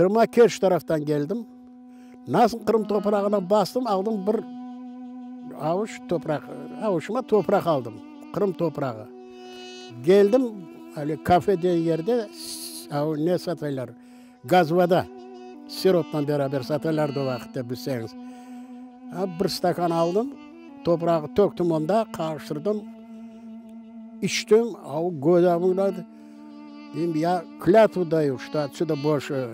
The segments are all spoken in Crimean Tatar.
Qırımğa Kerç taraftan keldim. Nasıl Qırım toprağına bastım, aldım bir avuç topraq, avuçıma topraq aldım, Qırım toprağı. Keldim, ali kafe degen yerde ne sataylar, gazvada, siroptan beraber satalardı o vaqıtta, bilseñiz. Bir stakan aldım, toprağı töktüm onda, qarıştırdım, içtim, göz Deyim, ya klâtvu dayu, çto otsüda bolşe.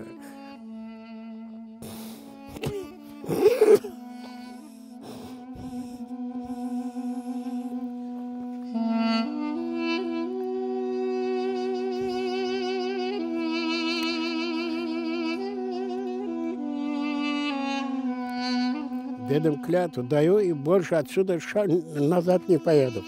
Dedim, klâtvu dayu i bolşe otsüda nazad ne poyedu.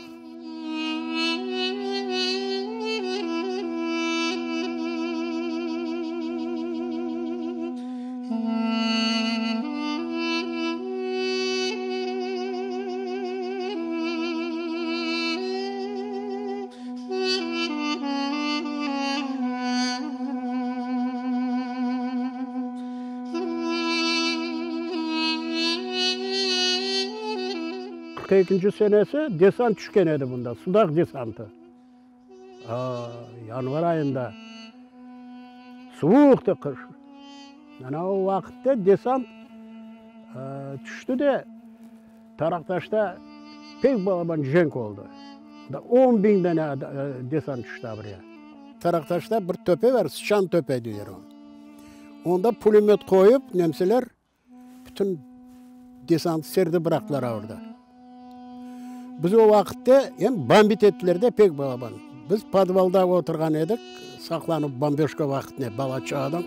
42 senesi desant tüşken edi bunda, Sudaq desantı. Yanvar ayında. Suvuqtı qış. Ana o vaqıtta desant tüşti de, Taraqtaşta pek balaban cenk oldı. On biñ dane desant tüşti abraya. Taraqtaşta bir töpe bar, Sıçan töpe deyler onı. Onda pulemöt qoyıp nemseler Bütün desantı serde bıraqtılar orada. Biz o vaqıtta em bombit ettiler de pek balaban. Biz podvalda oturğan edik, saqlanıp bombeşka vaqıtına bala-çağadan.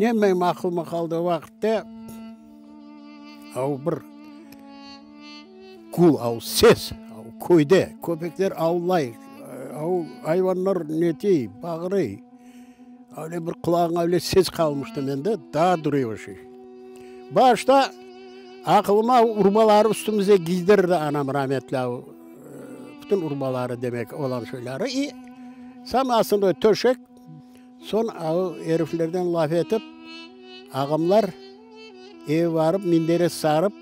Ne menim aqılıma qaldı o vaqıtta, av bir Gul, av, ses, av, köyde köpekler avlay, av, ayvanlar netey, bağırıy. Öyle bir qulağıña öyle ses qalmıştı mende, daa duruy o şey. Başta aqılıma urbaları üstümize giydirdi anam rametli, av, bütün urbaları demek olan şeyleri. İ sam astında töşek, soñ av eriflerden laf etip, ağamlar Eve barıp, mindere sarıp,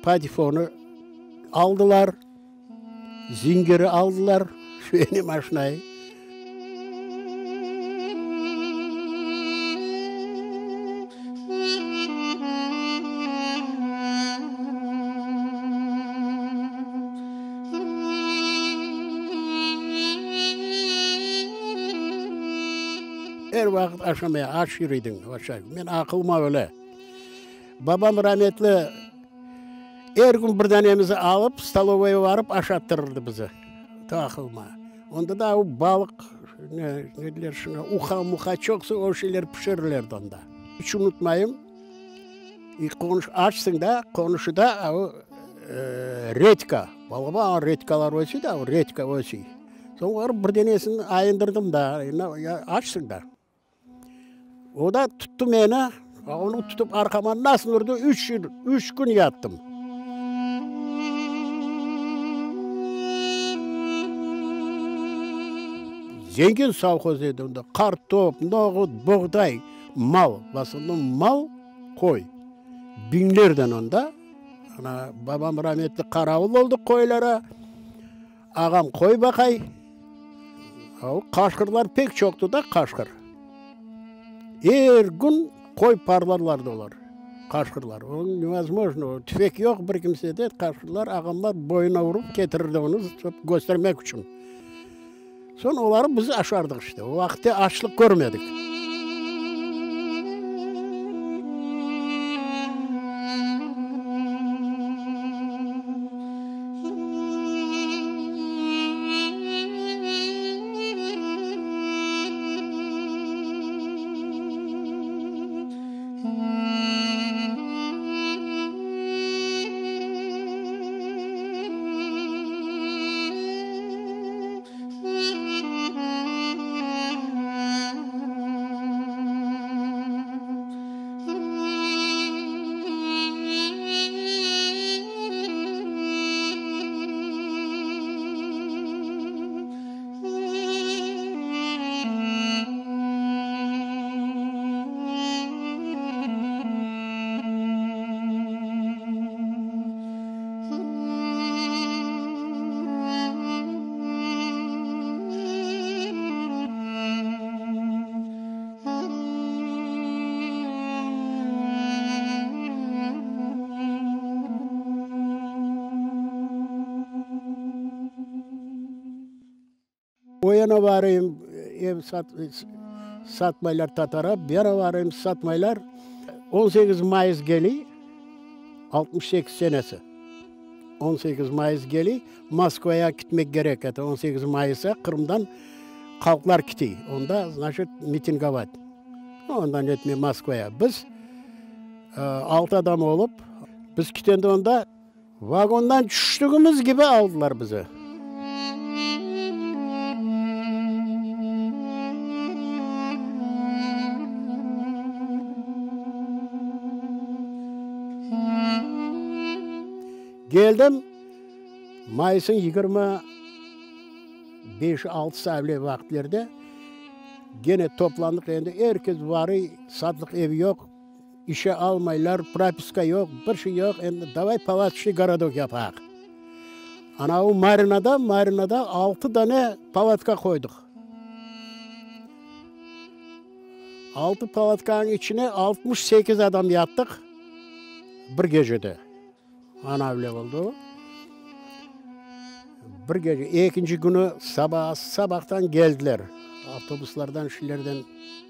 patefonı aldılar, zingeri aldılar, şüyeni maşinayı. Er vaqıt aşamaya aç yürüydiñ. Men aqılıma öyle. Babam rametli er kün bir danemizi alıp, stolovoyğa barıp aşattırırdı bizi. Taqılma. Onda da o balıq, ne, ne deyler şuna, uha, muha çoqsa o şeyler pişirilerdi onda. İç unutmayım, qonuş, açsıñ da, qonuşıda o redka, balaban redkalar öse de, o redka öse. Soñ barıp bir danesini ayındırdım da, açsıñ da. O da tuttı meni, onı tutıp arqama nasıl urdı, üç yıl, üç kün yattım. Zengin sovhoz edi onda, qartop, noğut, boğday, mal, v osnovnom mal, qoy. Biñlerden onda. Ana, babam rametli qaravul oldı qoylara. Ağam qoy baqay. O qaşqırlar pek çoqtı da, qaşqır. Er kün qoy parlarlardı olar, qaşqırlar. O nevozmojno, tüfek yoq bir kimsede, qaşqırlar, ağamlar boyuna urıp ketirirdi onı köstermek içün. Soñ oları biz aşardıq işte. O vaqıtte açlıq körmedik. O yana barayım, ev sat, satmaylar tatara, bu yana barayım, satmaylar. 18 mayıs keliy, 68 senesi. 18 mayıs keliy, Moskvaya ketmek kerek edi. 18 mayısa Qırımdan halqlar ketiy. Onda, znaçit, mitingovat. Ondan etmey Moskvaya. Biz altı adam olıp, biz ketende onda Vagondan tüştügimiz kibi aldılar bizi. Keldim, mayısıñ 25 altısı avle vaqıtlerde gene toplandıq endi, er kes varıy, satlıq ev yoq. İşe almaylar, propiska yoq, bir şey yoq, endi davay palatçnıy gorodok yapayıq. Anavı Marinada, Marinada altı dane palatka qoydıq. Altı palatkanıñ içine 68 adam yattıq bir gecede. Ana öyle oldı. Bir gece, ekinci künü saba, sabahtan geldiler. Avtobuslardan, şeylerden.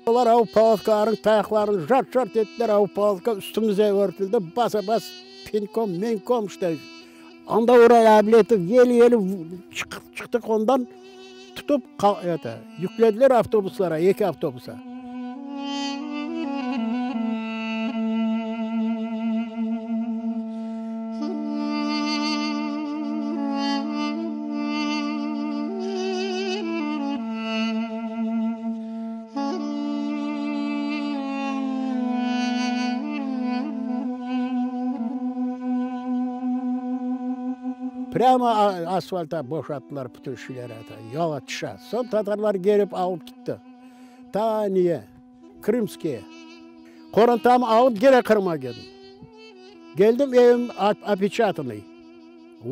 Olar av palatkalarnıñ tayaqlarını jart-jart ettiler, av palatka üstümize örtüldi, basa-bas, penkom, menkom, işte. Anda oraya abletip, yeli-yeli çıqtıq ondan, tutıp, eto, yüklediler avtobuslara, eki avtobusa. Prâmo asfalta boşattılar bütün şeyleri, yola tüşe. Soñ tatarlar kelip alıp ketti. Ta neye, Krımskiye. Qorantamı alıp kene Qırımğa keldim. Keldim, evim opeçatanıy.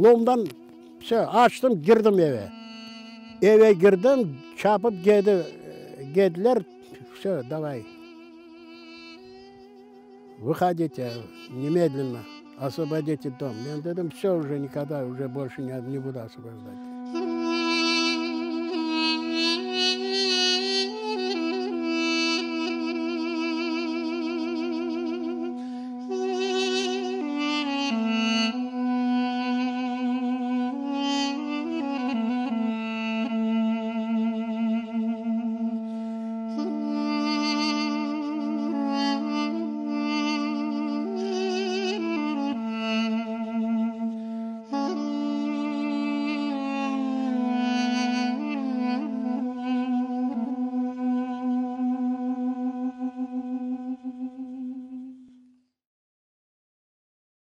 Lomdan vse, açtım, girdim eve. Eve girdim, çapıp kedi, kediler, vse, davay, vıhodite nemedlenno, osvobodite dom. Men dedim, vse, uje nikogda, uje bolşe ne budu osvobojdat.